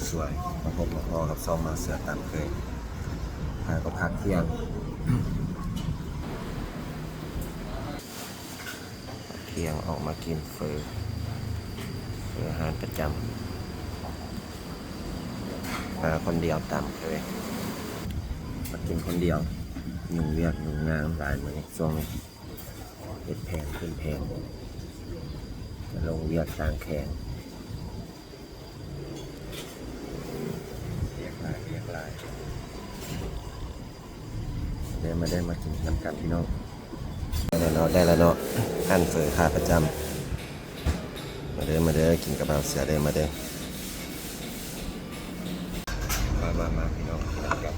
ສວຍ ມາພົບມາພໍ້ກັບຊ່ອງມາເສືອຕາມເຄີຍ. ຫາກໍພັກທ່ຽງ ທ່ຽງອອກມາກິນເຝີ ເຝີຮ້ານປະຈຳ ມາຄົນດຽວຕາມເຄີຍ ມາກິນຄົນດຽວ. ຫຍຸ້ງວຽກຫຍຸ້ງງານຫຼາຍມື້ນີ້ ຊ່ວງນີ້ເຮັດແຜງຂຶ້ນແຜງ ມາລົງວຽກຕ່າງແຂວງ. ວຽກຫຼາຍ ວຽກຫຼາຍ. ເດີ ມາເດີ ມາກິນນຳກັນພີ່ນ້ອງ. ໄດ້ແລ້ວເນາະ ໄດ້ແລ້ວເນາະ ຮ້ານເຝີຂາປະຈຳ. ມາເດີ ມາເດີ ກິນກັບບ່າວເສືອເດີ ມາເດີ. ມາ ມາ ມາ ພີ່ນ້ອງ ກິນນຳກັນ.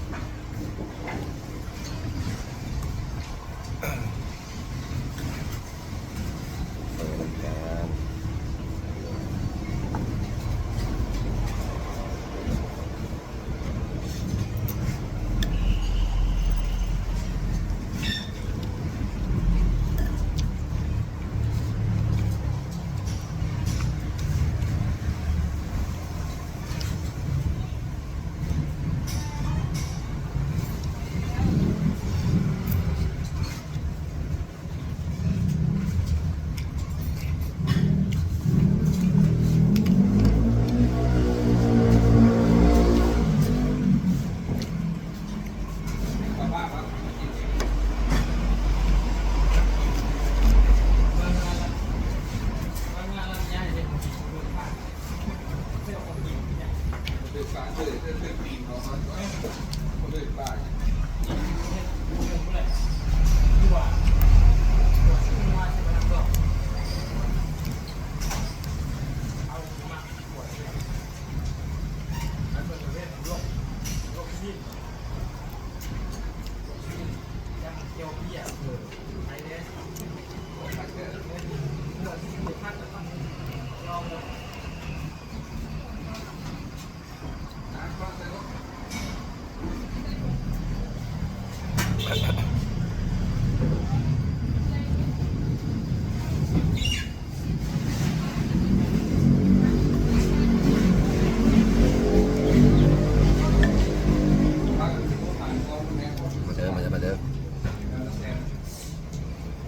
ມາເດີ ມາເດີ ມາເດີ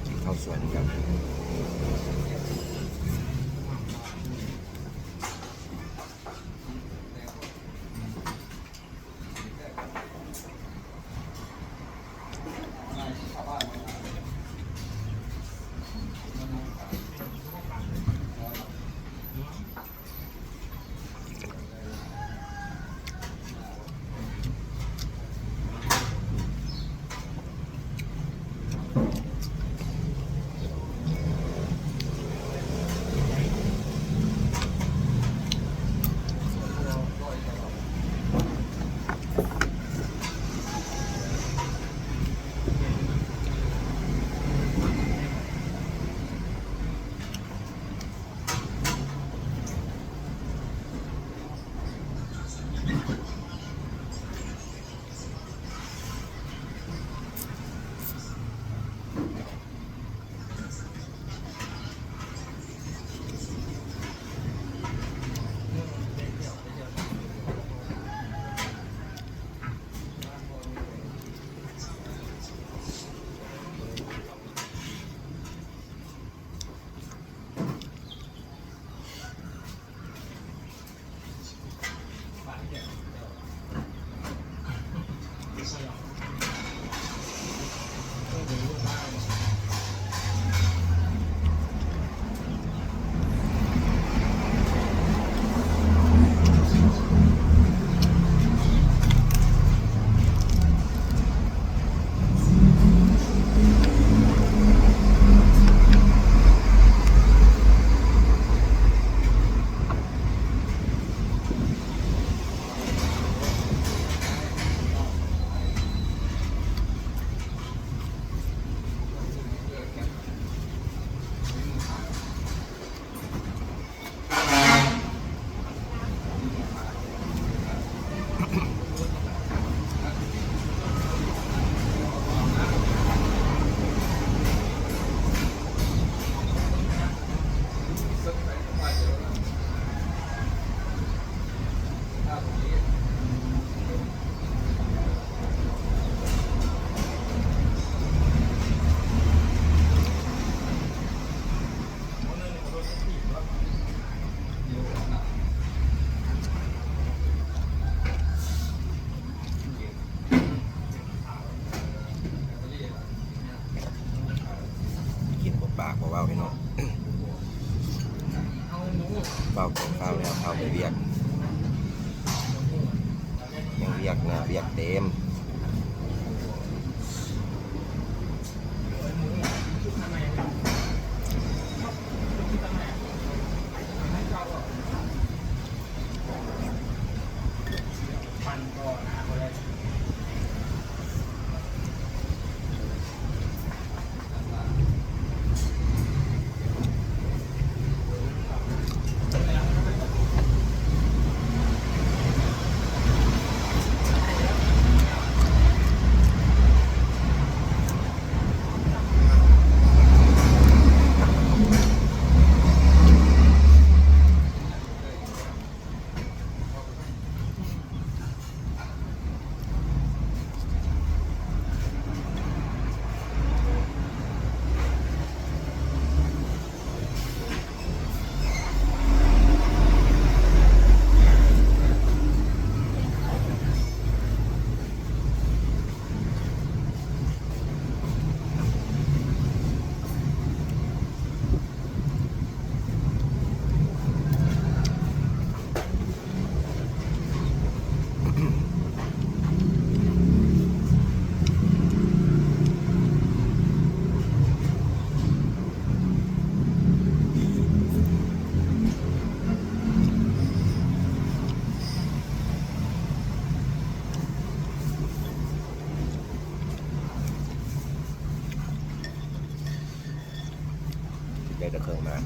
ກິນເຂົ້າສວນນຳກັນ. ມາ ປາກບໍ່ເວົ້າເລີຍເນາະ. ເວົ້າກິນເຂົ້າແລ້ວ ເຂົ້າໄປວຽກ ຍັງວຽກໜ້າວຽກເຕັມ. ໄດ້ແຕ່ເຄື່ອງມາ. ເ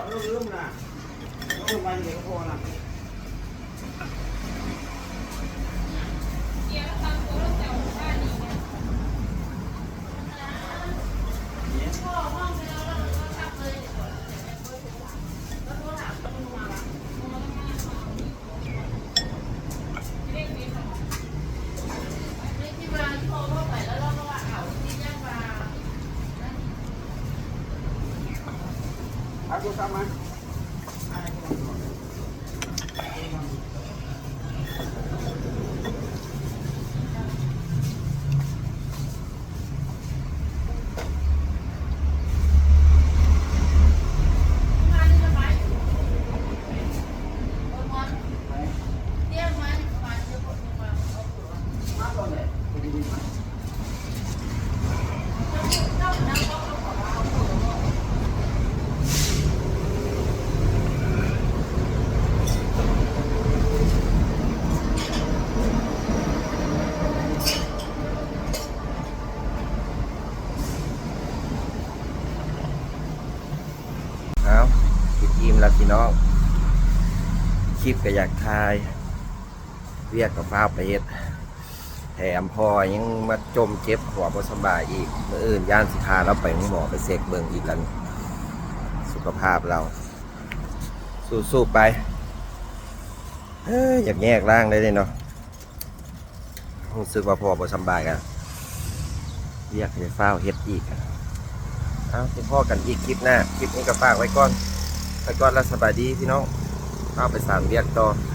ເຮົາລືມນະ ເຮົາໄປນີ້ກໍພໍນະ. ເອົາໂທລະສັບມາ. ເອົາ ກິນອີ່ມແລ້ວພີ່ນ້ອງ ຄລິບກໍຢາກຖ່າຍ ວຽກກໍຟ້າວໄປເຮັດ ແຖມພໍ່ຍັງມາຈົມເຈັບຫົວບໍ່ສະບາຍອີກ ມື້ອື່ນຢ້ານຊິພາລາວໄປໂຮງໝໍໄປເຊັກເບິ່ງອີກ ລະສຸຂະພາບລາວ ສູ້ໆໄປ. ເອີ ຢາກແຍກລ້າງໄດ້ເດເນາະ ຮູ້ສຶກວ່າພໍ່ບໍ່ສຳບາຍກະວຽກໃຫ້ຟ້າວເຮັດອີກ. ເອົາ ໄປພໍ້ກັນອີກຄລິບໜ້າ ຄລິບນີ້ກໍຝາກໄວ້ກ່ອນ ໄປກ່ອນລະ ສະບາຍດີພີ່ນ້ອງ ເອົາໄປສານວຽກຕໍ່.